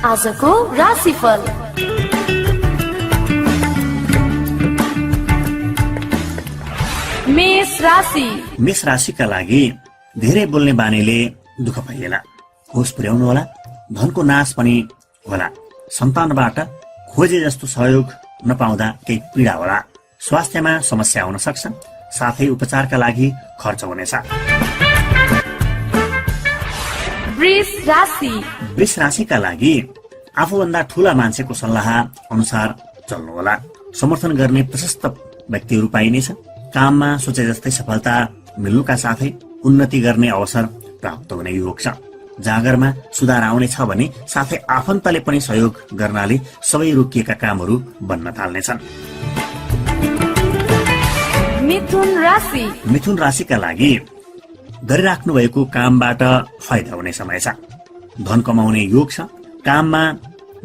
आजको राशिफल। मेष राशि। मेष राशिका लागि धेरै बोल्ने बानीले दुःख पाइएला, होस पुर्याउनु होला, धनको नाश पनि होला, सन्तानबाट खोजे जस्तो सहयोग नपाउँदा केही पीडा होला, स्वास्थ्यमा समस्या हुन सक्छ, साथै उपचारका लागि खर्च हुनेछ। वृष राशि। वृष राशिका लागि आफूभन्दा ठूला मान्छेको सल्लाह अनुसार चल्नुहोला, समर्थन गर्ने प्रशस्त व्यक्तिहरू पाइनेछ, काममा सोचे जस्तै सफलता मिल्नुका साथै उन्नति गर्ने अवसर प्राप्त हुने योग छ। जागरमा सुधार आउनेछ भने साथै आफन्तले पनि सहयोग गर्नाले सबै रोकिएका कामहरू बन्न थाल्नेछन्। मिथुन राशि। मिथुन राशिका लागि गरिराख्नु भएको कामबाट फाइदा हुने समय छ, धन कमाउने योग छ, काममा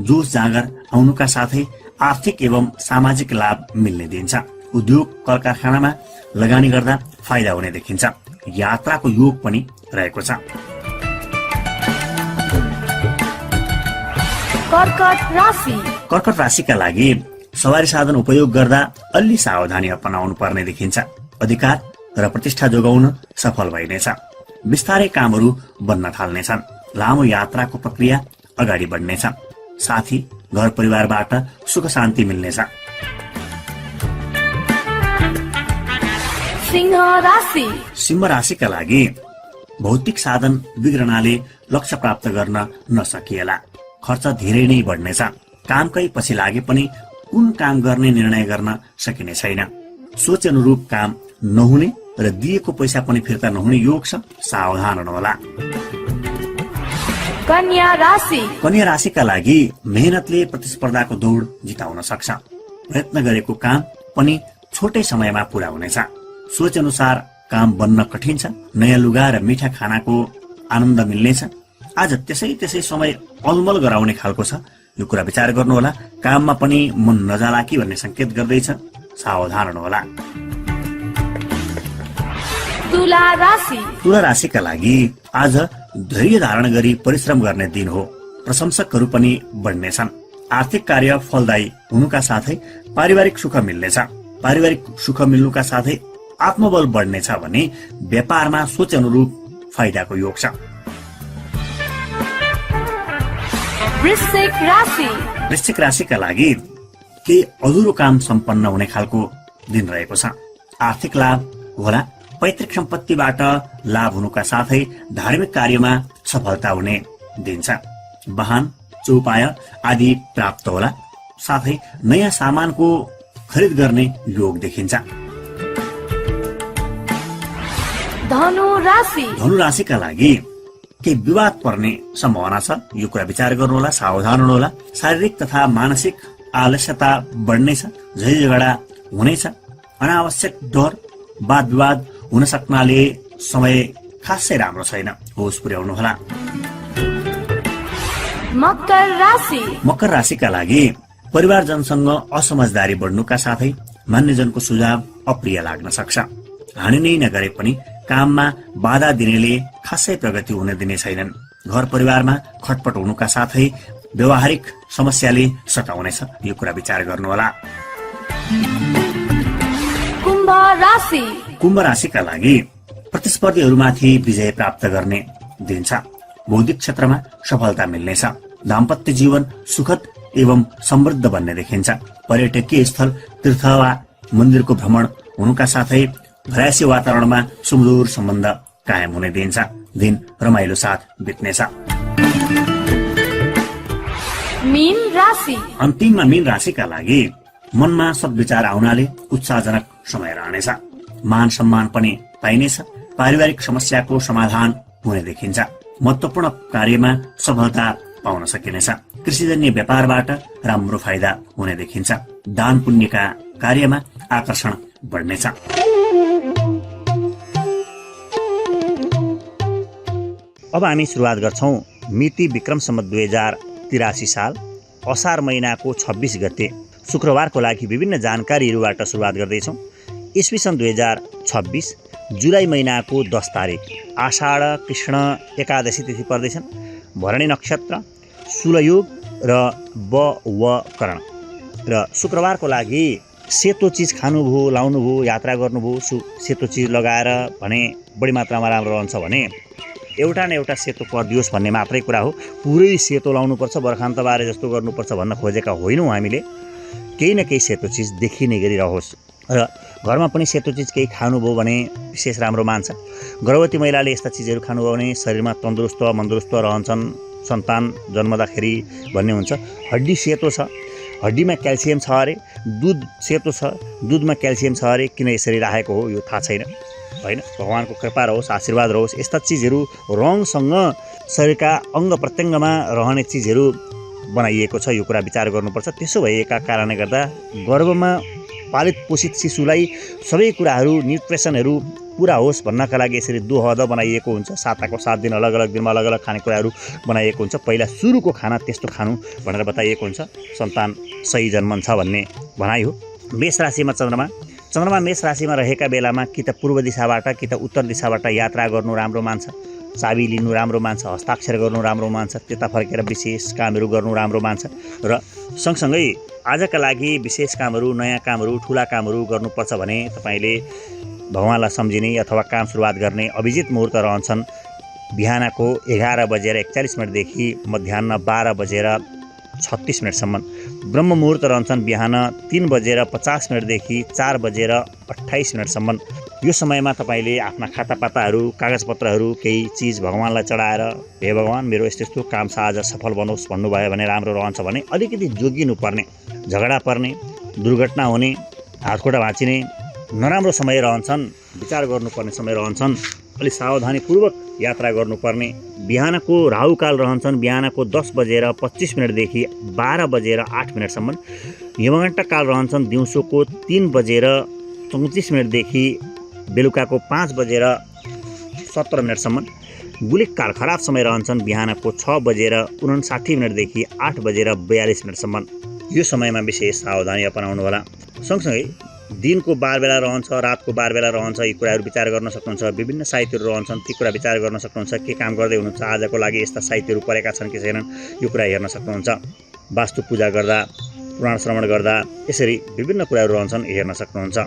जोस जाँगर आउनुका साथै आर्थिक एवं सामाजिक लाभ मिल्ने दिन्छ, उद्योग कल कारखानामा लगानी गर्दा फाइदा हुने देखिन्छ, यात्राको योग पनि रहेको छ। कर्कट राशि। कर्कट राशिका लागि सवारी साधन उपयोग गर्दा अलि सावधानी अपनाउनु पर्ने देखिन्छ, अधिकार र प्रतिष्ठा जोगाउन सफल भइनेछ, बिस्तारै कामहरू बन्न थाल्नेछन्, लामो यात्राको प्रक्रिया अगाडि बढ्नेछ, साथी घर परिवारबाट सुख शान्ति मिल्नेछ। सिंह राशि। सिंह राशिका लागि भौतिक साधन बिग्रनाले लक्ष्य प्राप्त गर्न नसकिएला, खर्च धेरै नै बढ्नेछ, कामकै पछि लागे पनि कुन काम गर्ने निर्णय गर्न सकिने छैन, सोच अनुरूप काम नहुने र दिएको पैसा पनि फिर्ता नहुने योग छ, सावधान हुनुहोला। कन्या राशि। कन्या राशिका लागि मेहनतले प्रतिस्पर्धाको दौड जिताउन सक्छ, प्रयत्न गरेको काम पनि छोटै समयमा पूरा हुनेछ, सोच अनुसार काम बन्न कठिन छ, नयाँ लुगा र मिठा खानाको आनन्द मिल्नेछ, आज त्यसै समय अलमल गराउने खालको छ, यो कुरा विचार गर्नुहोला, काममा पनि मन नजाला कि भन्ने संकेत गर्दैछ, सावधान हुनुहोला। तुला राशि। तुला राशिका लागि आज धैर्य धारण गरी परिश्रम गर्ने दिन हो, प्रशंसकहरू पनि बढ्नेछन्, आर्थिक कार्य फलदायी हुनुका साथै पारिवारिक सुख मिल्नेछ, पारिवारिक सुख मिल्नुका साथै आत्मबल बढ्नेछ भने व्यापारमा सोच अनुरूप फाइदाको योग छ। वृश्चिक राशि। वृश्चिक राशिका लागि केही अधुरो काम सम्पन्न हुने खालको दिन रहेको छ, आर्थिक लाभ होला, पैतृक सम्पत्तिबाट लाभ हुनुका साथै धार्मिक कार्यमा सफलता हुने दिन छ, वाहन चौपाय आदि प्राप्त होला, साथै नयाँ सामानको खरिद गर्ने योग देखिन्छ। धनु राशि। धनु राशिका लागि केही विवाद पर्ने सम्भावना छ, यो कुरा विचार गर्नुहोला, सावधान हुनुहोला, शारीरिक तथा मानसिक आलस्यता बढ्नेछ, झै झगडा हुनेछ, अनावश्यक डर वाद विवाद हुन सक्नाले समय खासै राम्रो छैन, होस पुर्याउनुहोला। मकर राशि। मकर राशिका लागि परिवारजनसँग असमझदारी बढ्नुका साथै मान्यजनको सुझाव अप्रिय लाग्न सक्छ, हानि नै नगरे पनि काममा बाधा दिनेले खासै प्रगति हुन दिने छैनन्, घर परिवारमा खटपट हुनुका साथै व्यवहारिक समस्याले सताउनेछ, यो कुरा विचार गर्नुहोला। कुम्भ राशि। कुम्भ राशिका लागि प्रतिस्पर्धीहरूमाथि विजय प्राप्त गर्ने दिन छ, बौद्धिक क्षेत्रमा सफलता मिल्नेछ, दाम्पत्य जीवन सुखद एवं समृद्ध बन्ने देखिन्छ, पर्यटकीय स्थल तीर्थ वा मन्दिरको भ्रमण हुनुका साथै घरायसी वातावरणमा सुमधुर सम्बन्ध कायम हुने दिन छ, दिन रमाइलो साथ बित्नेछ। मीन राशि। अन्तिममा मीन राशिका लागि मनमा सद्विचार आउनाले उत्साहजनक समय रहनेछ, मान सम्मान पनि पाइनेछ, पारिवारिक समस्याको समाधान हुने देखिन्छ, महत्त्वपूर्ण कार्यमा सफलता पाउन सकिनेछ, कृषिजन्य व्यापारबाट राम्रो फाइदा हुने देखिन्छ, दान पुण्यका कार्यमा आकर्षण बढ्नेछ। अब हामी सुरुवात गर्छौं मिति विक्रम सम्वत 2083 साल असार महिनाको 26 गते शुक्रबारको लागि विभिन्न जानकारीहरूबाट सुरुवात गर्दैछौं। ईस्वी सन् 2026 जुलाई महिनाको 10 तारिक आषाढ कृष्ण एकादशी तिथि पर्दैछन्, भरणी नक्षत्र, शुलयोग र ब-व-करण। र शुक्रबारको लागि सेतो चिज खानुभयो, लाउनुभयो, यात्रा गर्नुभयो, सेतो चिज लगाएर भने बढी मात्रामा राम्रो रहन्छ भने एउटा न एउटा सेतो परिदियोस् भन्ने मात्रै कुरा हो। पुरै सेतो लाउनुपर्छ, बर्खान्तबारे जस्तो गर्नुपर्छ भन्न खोजेका होइनौँ हामीले। केही न केही सेतो चिज देखिने गरी रहोस्। र घरमा पनि सेतो चिज केही खानुभयो भने विशेष राम्रो मान्छ। गर्भवती महिलाले यस्ता चिजहरू खानुभयो भने शरीरमा तन्दुरुस्त मन्दुरुस्त रहन्छन्, सन्तान जन्मदाखेरि भन्ने हुन्छ। हड्डी सेतो छ, हड्डीमा क्याल्सियम छ अरे, दुध सेतो छ, दुधमा क्याल्सियम छ अरे, किन यसरी राखेको हो यो थाहा छैन होइन। भगवानको कृपा रहोस्, आशीर्वाद रहोस्। यस्ता चिजहरू रङसँग शरीरका अङ्ग प्रत्यङ्गमा रहने चिजहरू बनाइएको छ, यो कुरा विचार गर्नुपर्छ। त्यसो भएका कारणले गर्दा गर्भमा पालित पोषित शिशुलाई सबै कुराहरू न्युट्रिसनहरू पुरा होस् भन्नका लागि यसरी दोहद बनाइएको हुन्छ। साताको 7 दिन अलग अलग दिनमा अलग अलग खानेकुराहरू बनाइएको हुन्छ। पहिला सुरुको खाना त्यस्तो खानु भनेर बताइएको हुन्छ, सन्तान सही जन्मन्छ भन्ने भनाइ हो। मेष राशिमा चन्द्रमा मेष राशिमा रहेका बेलामा कि त पूर्व दिशाबाट कि त उत्तर दिशाबाट यात्रा गर्नु राम्रो मान्छ, चाबी लिनु राम्रो मान्छ, हस्ताक्षर गर्नु राम्रो मान्छ, त्यता फर्केर विशेष कामहरू गर्नु राम्रो मान्छ। र सँगसँगै आजका लागि विशेष कामहरू, नयाँ कामहरू, ठुला कामहरू गर्नुपर्छ भने तपाईँले भगवानलाई सम्झिने अथवा काम सुरुवात गर्ने अभिजित मुहुर्त रहन्छन् बिहानको 11:41 मध्याह 12:36 ब्रह्म मुहुर्त रहन्छन् बिहान 3:50 4:28 यो समयमा तपाईँले आफ्ना खातापाताहरू, कागजपत्रहरू, केही चिज भगवानलाई चढाएर हे भगवान मेरो यस्तो यस्तो काम छ आज सफल बनोस् भन्नुभयो भने राम्रो रहन्छ भने अलिकति जोगिनु पर्ने, झगडा पर्ने, दुर्घटना हुने, हातखुट्टा भाँचिने नराम्रो समय रहन्छन्, विचार गर्नुपर्ने समय रहन्छन्। अलिक सावधानीपूर्वक यात्रा गर्नुपर्ने। बिहानको राहुकाल रहन्छन् बिहानको 10:25 12:08 यमघण्टा काल रहन्छन् दिउँसोको 3:34 बेलुकाको 5:17 गुलिक काल खराब समय रहन्छन् बिहानको 6:59 8:42 यो समयमा विशेष सावधानी अपनाउनु होला। सँगसँगै दिनको 12 बेला रहन्छ, रातको 12 बेला रहन्छ, यी कुराहरू विचार गर्न सक्नुहुन्छ। विभिन्न साहित्यहरू रहन्छन्, ती कुरा विचार गर्न सक्नुहुन्छ। के काम गर्दै हुनुहुन्छ, आजको लागि यस्ता साहित्यहरू परेका छन् कि छैनन्, यो कुरा हेर्न सक्नुहुन्छ। वास्तु पूजा गर्दा, पुराण श्रवण गर्दा यसरी विभिन्न कुराहरू रहन्छन्, हेर्न सक्नुहुन्छ।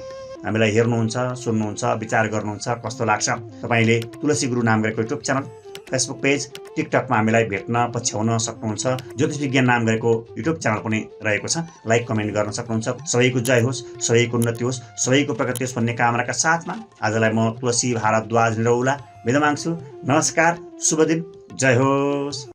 हामीलाई हेर्नुहुन्छ, सुन्नुहुन्छ, विचार गर्नुहुन्छ, कस्तो लाग्छ? तपाईँले तुलसी गुरु नामगरेको युट्युब च्यानल, फेसबुक पेज, टिकटकमा हामीलाई भेट्न पछ्याउन सक्नुहुन्छ। ज्योतिष विज्ञान नाम गरेको युट्युब च्यानल पनि रहेको छ, लाइक कमेन्ट गर्न सक्नुहुन्छ। सबैको जय होस्, सबैको उन्नति होस्, सबैको प्रगति होस् भन्ने कामनाका साथमा आजलाई म तुलसी भारद्वाज निरौला बिदा माग्छु। नमस्कार, शुभ दिन, जय होस्।